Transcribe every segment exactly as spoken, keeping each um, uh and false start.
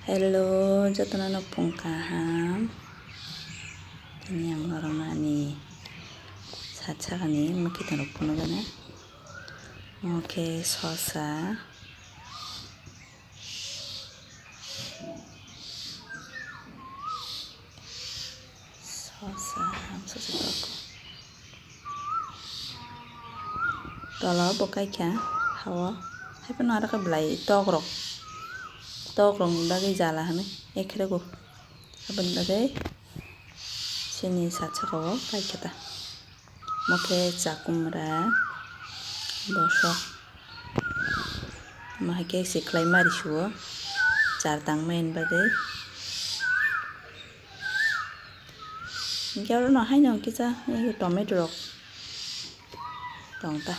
Hello, jotono no phung kaham. Tini ang norok ani sat sakani mwkhitwng rok phunukgani. Omo khe sosa. Sosa, sosa tok. Tola o bo kaikha hao. Haiphano aro khe belai tok rok. Tok rok ni bagwi jala hinwi ekhrego. Aboni bagwi chini sat saka o kaikha ta. Omo khe chakumra, bosok. Omo hai khe se khlai mari suo. Char tangmani bagwi. Hingke oro no haino kisa tomato rok tong ta.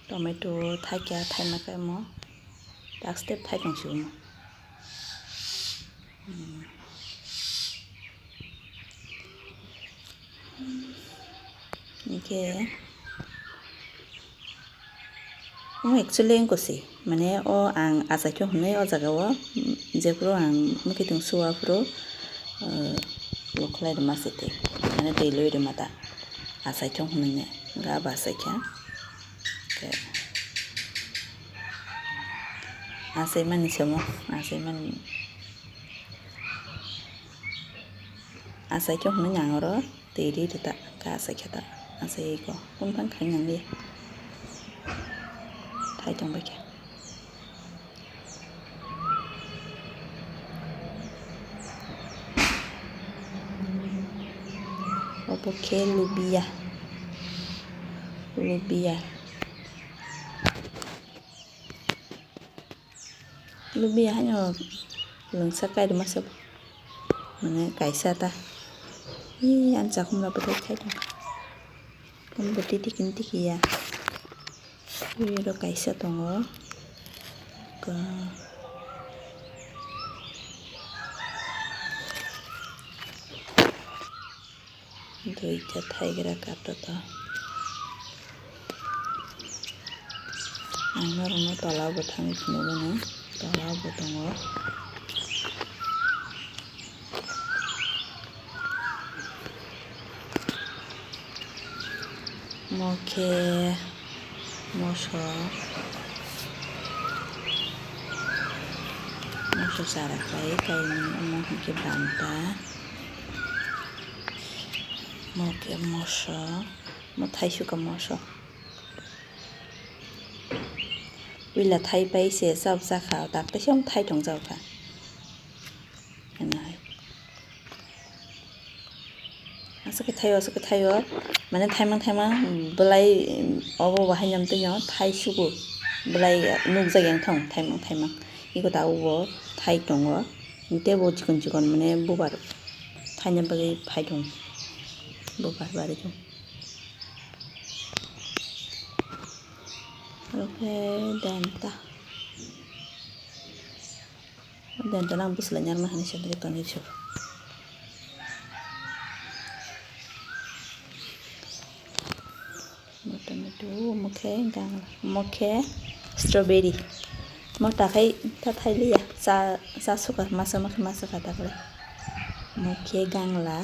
Tomato thaikha, thaima khe omo taste thai tong si omo. Hmm. Hingke Omo actually wngkha se, mane o ang achaikhe hwnwi o jaga o, mm, jephuru ang mwkhitwng su aphuru, uh, lo khlai rwma se tei, mane twi lwi rwma ta, achaikhe hwnwi ne, ga ba achaikha. Khe achaimani se omo, achaimani, achaikhe hwnwi ang oro. Twi ri rwta, kha asai khe ta, asai ko, kung thang khai nang li. Thai tong bai khe. Obo khe lubia, lubia. Lubia haino lwngsa kairwma se bo. Mane kaisa ta. Ee, ani chakhumra bwthai khai tong. Tamo bo titi kini tiki ya. Ee, oro kaisa tongo. Ka- Duita thaigra kato to. Ang norokno tola o bo thangwi phunukgwno, tola o bo tongo. Omo khe moso, moso chara khlai kainwi, omo hinkhe banta. Omo khe moso, omo thai suka moso. Puila thai pai se chao chakha, tak teisa thai tong chao kha. Hwnwi hai. Aswk khe thaio, aswk khe thaio. Mane thaimang thaimang bwlai obo bahai nyam twi no thai sugo. Bwlai nukjak yang thong thaimang thaimang. Iko ta obo thai tongo. Tei bo chikon chikon mane bubar thaina bagwi phai tong. Bubar bari tong. Aro khe denta. Denta nang bwswlai nyarwkna hinwi se tonwi se. Tomato, omo khe gangla, omo khe strawberry. Omo takhai ta thai liya, cha, cha suka, masa ma khe masa kha ta khe. Omo khe gangla,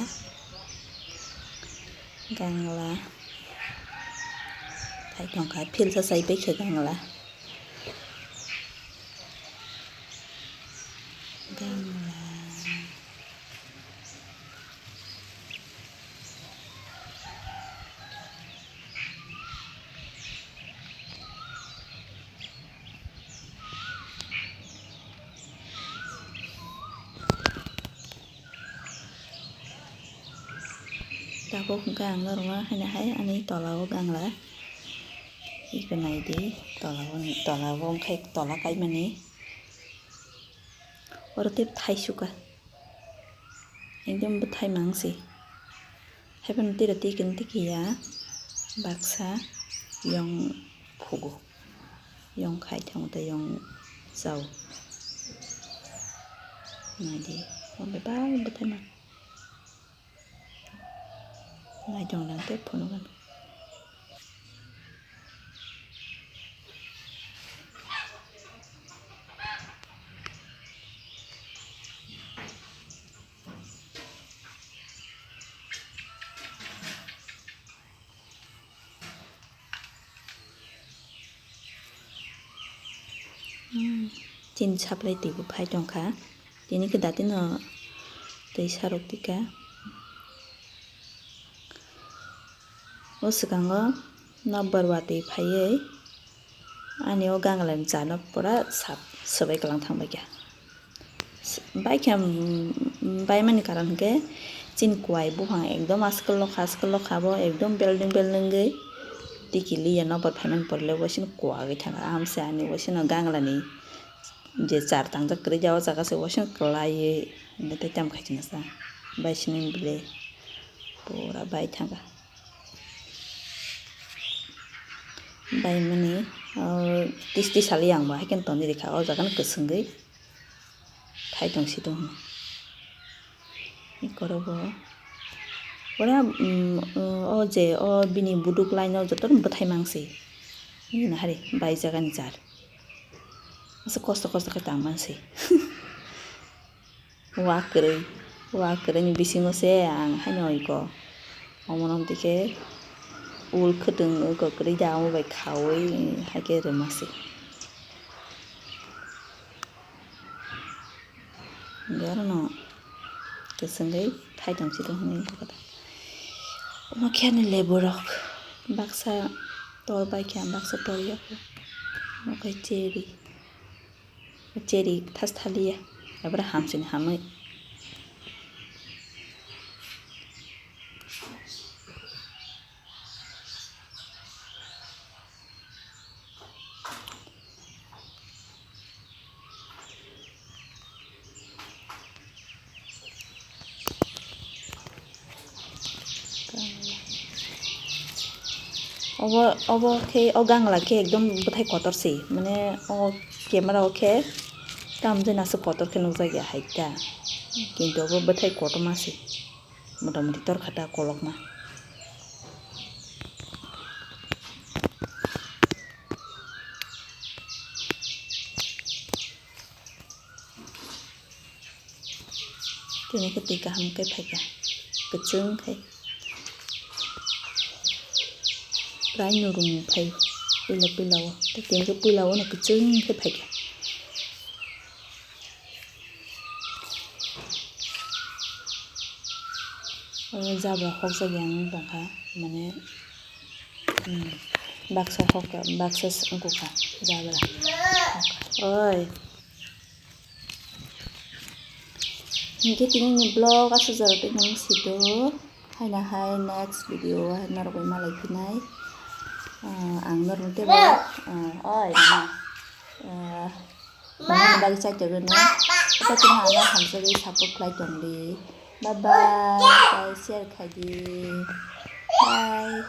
gangla. Thai tong kha, philsa chai pai khe gangla. Gangla. Tabuk hwnkhe ang norokno haino hai ani tola o gangla. Iko naidi, tola o, tola o wngkhe tola kaimani. Oro tei thai suka. Ekdom bwthai mang se. Haiphano tira twi kini tiki ya. Baksa yong phugo. Yong khai thang tei yong chao. Naidi. Omo bebak bwthai mang. Naitong lang tei phunukgwno. Chini supply twi bo phai tongkha. Tini khe datino twi sarok tikha. O swkango nokbar watwi phaiwi ani o ganglani chano pura sap swbai kwlang thangbaikha. Baikha, mm, baimani karon hwnkhe chini kuai buphang ekdom aswk lokha, aswk lokha bo ekdom belding belding gwi tiki liya nokbar phaimani porle waisano kuagwi thangkha. Amse ani waisano ganglani je char tangjak kwrwi ja o jaga se waisano kwlaiwi tei tamo khaikhe nasa bai sini bile pura bai thangkha. Bai mani, o, tisti sali ang bo, haikhe tongwi rikha, o jaga no kwchwngwi thai tong si tong hwnwi. Ikoro bo, ora, mm, o je, o bini buduk line o joto no bwthai mang si. Nini hari, bai jaga ni jar. Asa kosto kosto khe tang man si. Wa kwrwi, wa kwrwini bisingo se ang haino iko. Omono twi khe ul khwtwng iko kwrwi da, omo bai khaui hai khe rwma se. Hwnkhe orono kwchwngwi thai tong si tong hwnwi. Omo khe ani lebu rok baksa tor bai khe ang baksa tor yago. Omo khe cherry. Cherry thas thaliya, abra hamsini hamwi. Obo, obo khe, o gangla khe ekdom bwthai kotor se, mane o camera o khe tamjani aswk kotor khe nukjak ya hai ta, kintu obo bwthai kotorma se, mota moti torkha ta kolokma. Tini khe twi kaham khe phaikha, kwchwng khai. Prai nurum phai puila puila o. Tei tini khe puila o no kwchwng khe phaikha. O jabra khokjagwi ang tongkha, mane, hmm, baksa khokha, baksa wngkha jabra. Oi. Hinkhe tini ni vlog aswk jora twi nang sito. Haina hai next video o hai norok bai malai phinai. Ah, ang norok tei bo, ah, oi, mama. Ah, mama ni bagwi chai tongwi no. Ata tini ano hamjagwi support khlai tongdi. Bye bye. Bye, share khaidi. Bye.